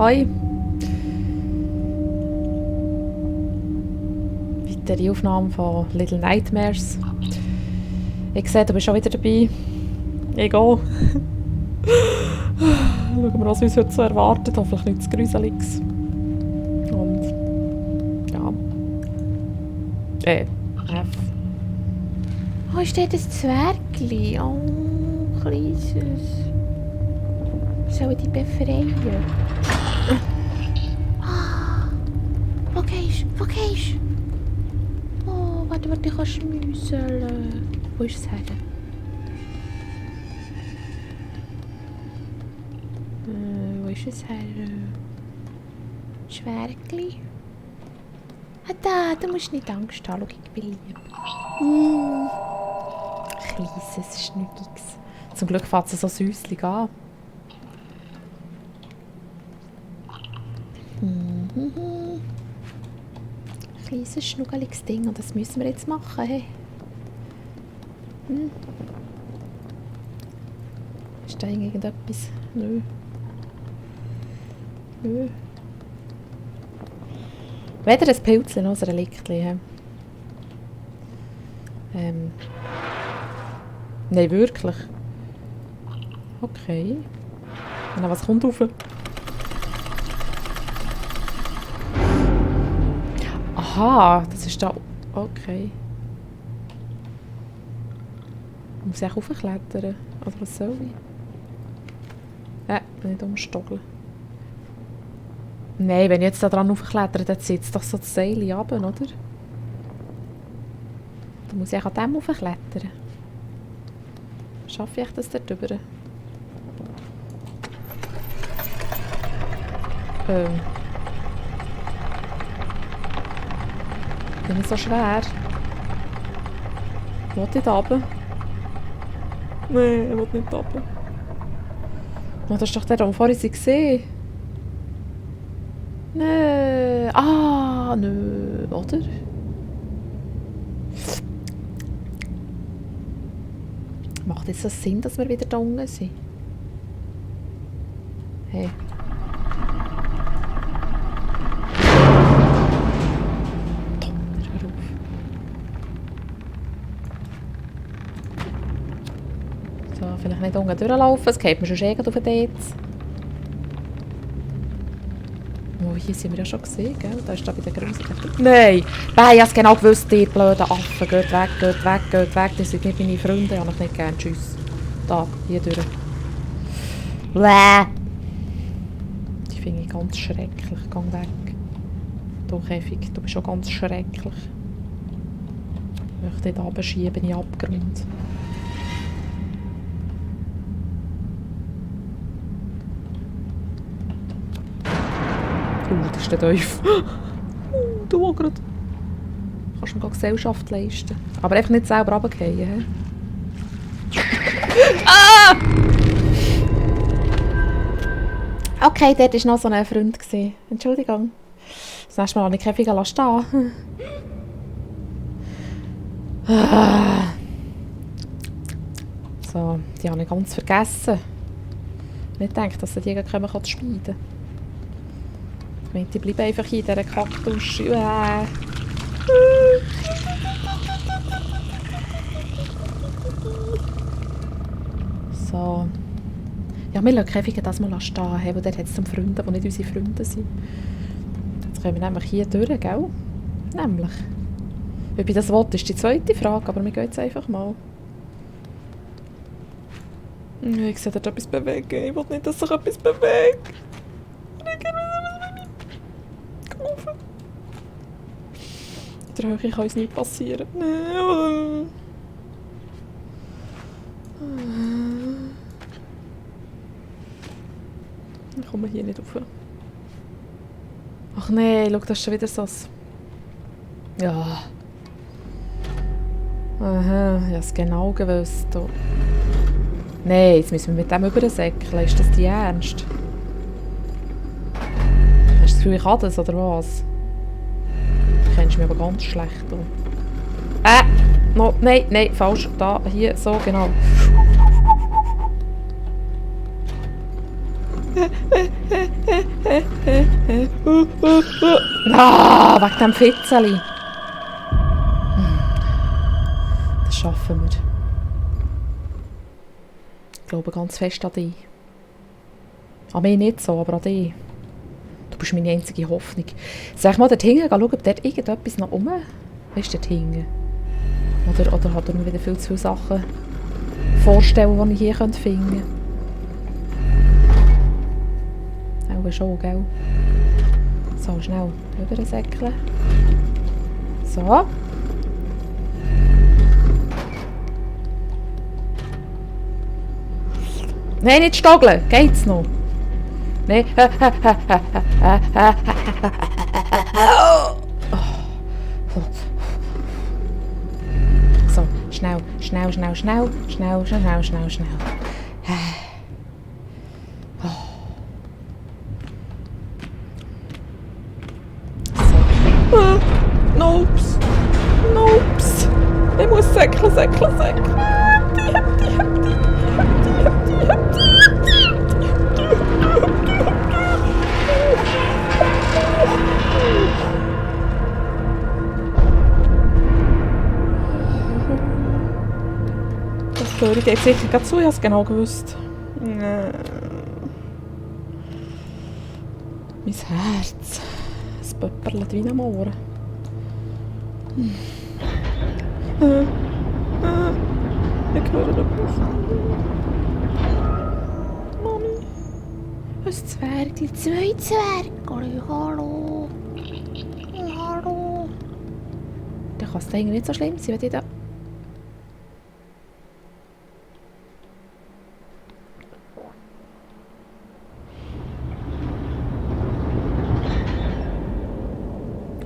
Hoi. Weitere Aufnahme von Little Nightmares. Ich sehe, du bist schon wieder dabei. Egal. Schauen wir, was uns heute so erwartet. Hoffentlich nichts Gruseliges. Und ja. F. Oh, ist dort ein Zwergli? Oh, kleines. Soll ich dich befreien? Wo gehst du? Wo gehst du? Oh, warte, ich kann schmüseln. Wo ist es her? Wo ist es her? Zwergli? Ah, da musst nicht Angst haben. Schau, ich bin lieb. Kleines, Schnüggiges. Zum Glück fängt es so süßlich an. Kleines, schnuggeliges Ding. Und das müssen wir jetzt machen. Hey. Ist da irgendetwas? Nö. Nö. Weder ein Pilzchen noch ein Reliktchen. Nein, wirklich. Okay. Und was kommt rauf? Aha, das ist da... Okay. Muss ich auch raufklettern? Oder was soll ich? Nicht umstoggeln. Nein, wenn ich jetzt da dran raufkletter, dann zieht es doch so das Seil runter, oder? Dann muss ich auch an dem raufklettern. Schaffe ich das dort drüber? Bin ich so schwer? Will ich da runter? Nein, ich will nicht runter. Oh, das ist doch der, den wir vorhin gesehen. Nö. Ah, nö, oder? Macht jetzt das Sinn, dass wir wieder da unten sind? Hey. Hör auf. So, vielleicht nicht unten durchlaufen, es geht mir schon schräg auf den Dates. Oh, hier sind wir ja schon gesehen, gell? Da ist da bei der grusigen... Nein! Nein, ich habe es genau gewusst, die blöden Affen. Geht weg, geht weg, geht weg. Das sind nicht meine Freunde, ich habe euch nicht gern. Tschüss. Da, hier durch. Bläh! Die finde ich ganz schrecklich. Geh weg. Du, Käfig, du bist schon ganz schrecklich. Ich möchte dich runterschieben in den Abgrund. Das ist der Teufel. Du auch gerade. Kannst mir Gesellschaft leisten. Aber einfach nicht selber runterfallen. Ah! Okay, dort war noch so ein Freund. Entschuldigung. Das nächste Mal habe ich Käfig stehen. So, die habe ich ganz vergessen. Nicht gedacht, dass sie die kommen zu schneiden. Ich meine, die bleiben einfach hier in dieser Kaktus. So. Ja, wir lassen Käfige das mal stehen, weil dort hat es zum Freunde, die nicht unsere Freunde sind. Jetzt können wir nämlich hier durch, gell? Nämlich. Ob ich das will, ist die zweite Frage, aber wir gehen jetzt einfach mal. Ich sehe dort etwas bewegen. Ich will nicht, dass sich etwas bewegt. In der Höhe kann uns nichts passieren. Ich komme hier nicht rauf. Ach nein, schau, das ist schon wieder so. Ja. Aha, ich habe es genau gewusst. Nein, jetzt müssen wir mit dem übersäckeln. Ist das die Ernst? Hast du das Gefühl, ich kann das, oder was? Du kennst mich aber ganz schlecht. No, nein, falsch. Da, hier, so, genau. Ah, wegen dem Fitzeli. Das schaffen wir. Ich glaube ganz fest an dich. An mich nicht so, aber an dich. Du bist meine einzige Hoffnung. Sag mal dort hinten, schauen, ob dort irgendetwas noch rum ist. Dort hinten. Oder hat er mir wieder viel zu viele Sachen vorstellen, die ich hier finden könnte. Auch schon, gell? So, schnell rübersäckeln. So. Nein, nicht stoggeln. Geht's noch? Nein. So, schnell. Nopes. Ich muss säckeln. Das höre ich jetzt sicher gerade zu, ich habe es genau gewusst. Mein Herz. Es pöpperlet wie am Ohren. Ich höre etwas. Mami. Ein Zwergli, 2 Zwergli, hallo. Hallo. Dann kann es eigentlich nicht so schlimm sein, wenn ich da...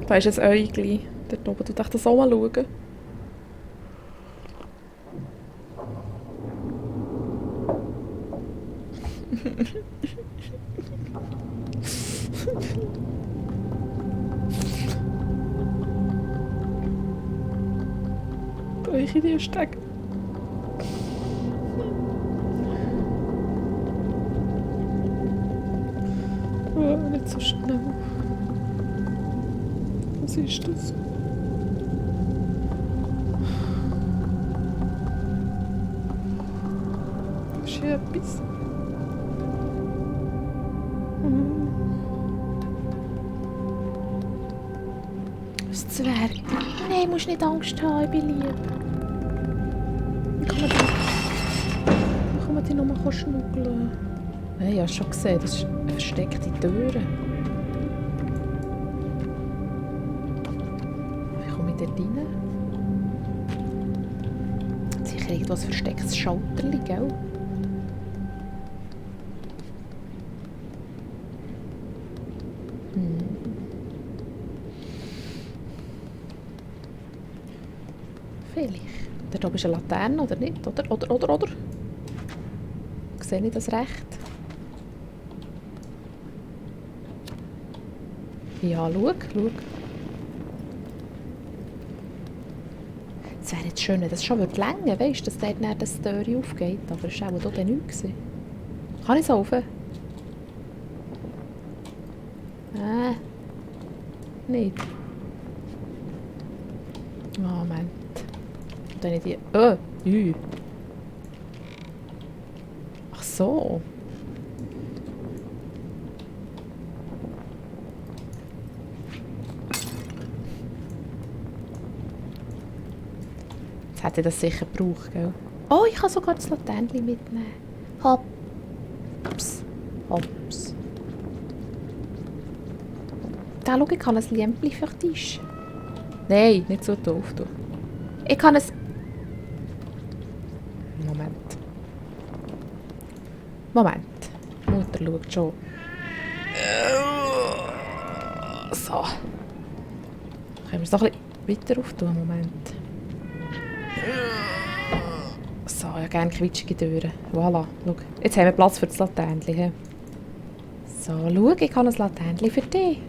Da ist ein Äugli. Dort oben, du darfst das auch mal schauen. Da ich in die Steg. Oh, nicht so schnell. Was ist das? Das ist hier etwas. Ein Zwergli. Nein, du musst nicht Angst haben, ich bin lieb. Wie kann man die nochmal schmuggeln? Nein, ich habe schon gesehen, das ist eine versteckte Tür. Wie komme ich dort rein? Sicher irgendwo ein verstecktes Schalterli, gell? Vielleicht. Dort oben ist eine Laterne, oder nicht? Oder? Sehe ich das recht? Ja, schau. Es wäre jetzt schön, wenn das schon länger, weißt du, dass dort dann das Tür aufgeht. Aber es war auch dort nichts. Kann ich es rauf? Nicht. Moment. Und dann die... Ach so. Jetzt hätte ich das sicher gebraucht, gell? Oh, ich kann sogar das Laternchen mitnehmen. Hops. Da, schau, ich kann ein Lämpchen für den Tisch. Nein, nicht so doof, du. Ich kann es... Moment. Mutter schaut schon. So. Können wir es noch ein bisschen weiter auftun? Moment. So, ja, gerne quietschige Türen. Voilà, schau. Jetzt haben wir Platz für das Laternchen. So, schau, ich habe ein Laternchen für dich.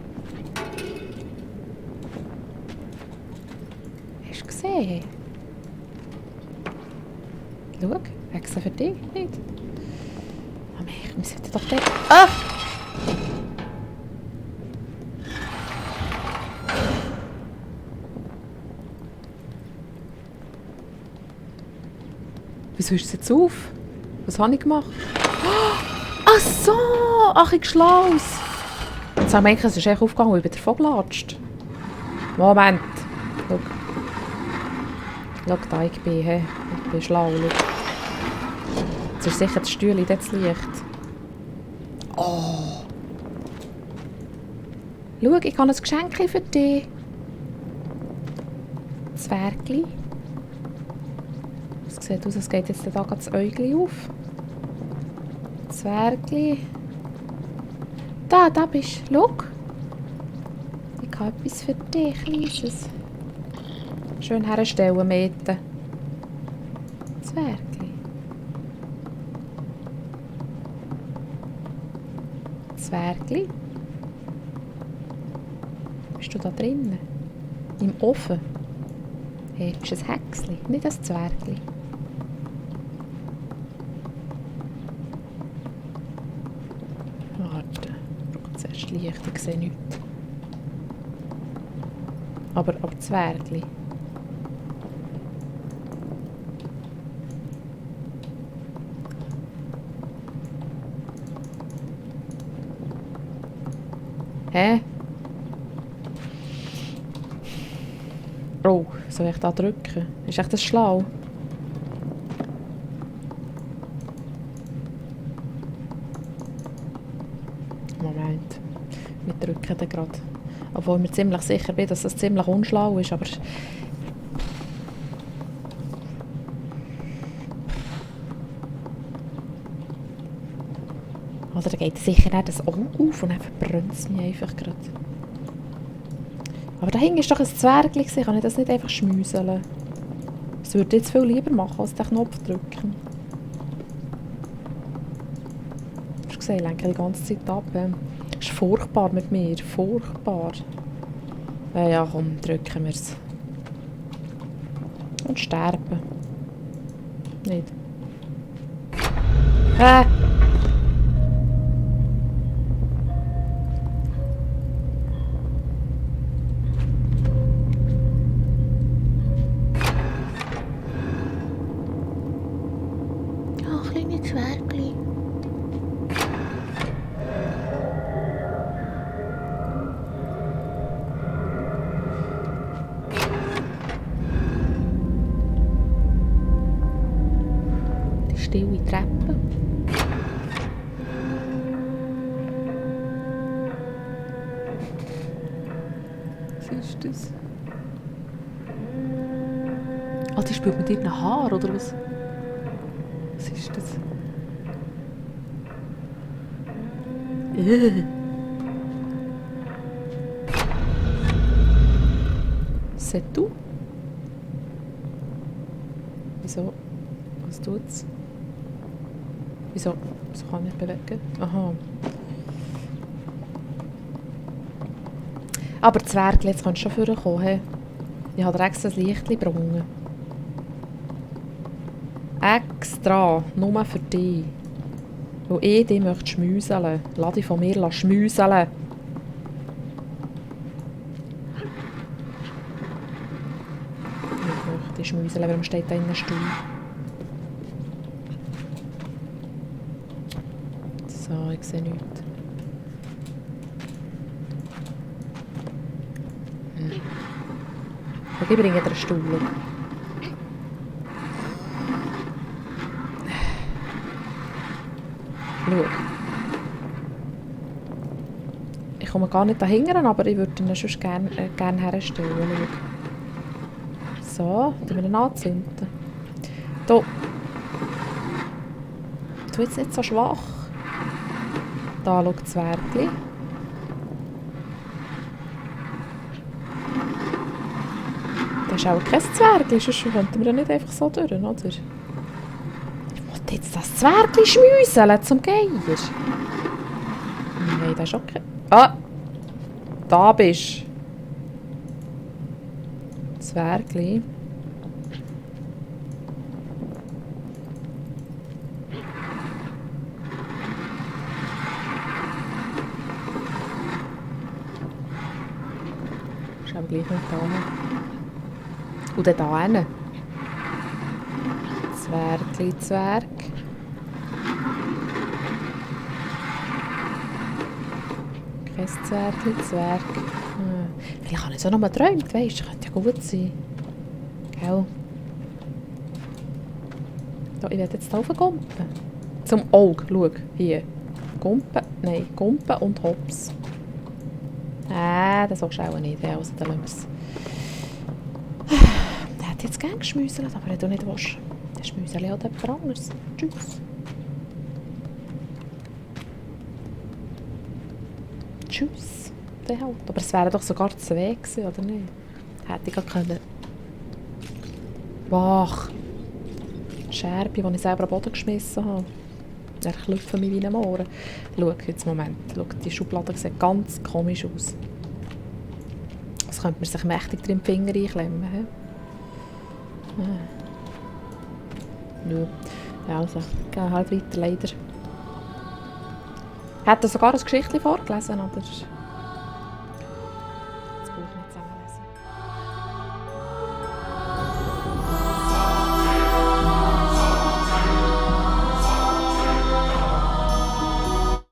Hast du gesehen? Schau, extra für dich, nicht? Wir sollten doch dort... Ah! Wieso ist es jetzt auf? Was habe ich gemacht? Ach so! Ach, ich geschlaus! Jetzt haben wir eigentlich, es ist echt aufgegangen, weil ich wieder vorgelatscht. Moment! Schau. Schau da, ich bin, he. Ich bin schlau. Schau. Jetzt ist sicher das Stühle dort das Licht. Oh! Schau, ich habe ein Geschenk für dich. Zwergli. Es sieht aus, als geht jetzt da das Äugli auf. Zwergli. Da bist du. Schau. Ich habe etwas für dich, Kleines. Schön herstellen, Mete. Zwergli. Zwergli. Bist du da drinnen? Im Ofen? Hey, bist du ein Häcksli, nicht ein Zwergli. Warte, ich brauche zuerst Licht, ich sehe nichts. Aber Zwergli. Hä? Oh, soll ich da drücken? Ist echt das schlau? Moment. Wir drücken den gerade. Obwohl ich mir ziemlich sicher bin, dass das ziemlich unschlau ist, aber... Oder dann geht sicher nicht das Auge auf und dann verbrennt es mich einfach gerade. Aber da hinten ist doch ein Zwergli, kann ich das nicht einfach schmüseln? Das würde ich jetzt viel lieber machen, als den Knopf drücken. Hast du gesehen, ich lenke die ganze Zeit ab. Das ist furchtbar mit mir, furchtbar. Ja, komm, drücken wir es. Und sterben. Nicht. Kleine Zwergli. Die stille Treppe. Was ist das? Ah, die spielt mit ihren Haaren, oder was? Was ist das? C'est tout? Wieso? Was tut's? Wieso? Wieso kann ich nicht bewegen? Aha. Aber Zwergli, jetzt kannst du schon vorkommen. Hey? Ich habe dir extra ein Lichtchen gebrungen. Extra, nur für dich. Weil ich dich möchte schmüseln. Lass dich von mir schmüseln. Ich möchte dich schmüseln, warum steht da in einem Stuhl? So, ich sehe nichts. Ich bringe dir einen Stuhl. Schau. Ich komme gar nicht dahinter, aber ich würde ihn sonst gerne herstellen. Schau. So, wir ihn anzünden. Da. Tu jetzt nicht so schwach. Da, schau, Zwergli. Das ist auch kein Zwergli, sonst könnten wir ja nicht einfach so durch, oder? Ich wollte jetzt das Zwergli schmüseln zum Geier. Nein, das ist okay. Ah! Da bist du. Zwergli. aber gleich nicht da. Und dann da hin. Zwergli, Zwerg. Kein Zwergli, Zwerg. Vielleicht habe ich es auch noch mal geträumt, weisst du? Könnte ja gut sein. Gell? Da, ich werde jetzt hier gumpen. Zum Auge, schau, hier. Gumpen, nein, Gumpen und Hops. Das sagst du auch nicht, also dann lassen wir es. Der hat jetzt gerne geschmüselt, aber wenn du nicht willst, dann schmüsele halt jemand anderes. Tschüss. Tschüss. Der halt. Aber es wären doch sogar 2 gewesen, oder nicht? Hätte ich gar können. Wach. Scherbe, die ich selber am Boden geschmissen habe. Er klopft mich wie ein Mohren. Schau, jetzt Moment. Schau, die Schublade sieht ganz komisch aus. Das könnte man sich mächtig drin den Finger einklemmen. He? Ja, also, gehen halt weiter, leider. Hat er sogar ein Geschichtchen vorgelesen, oder?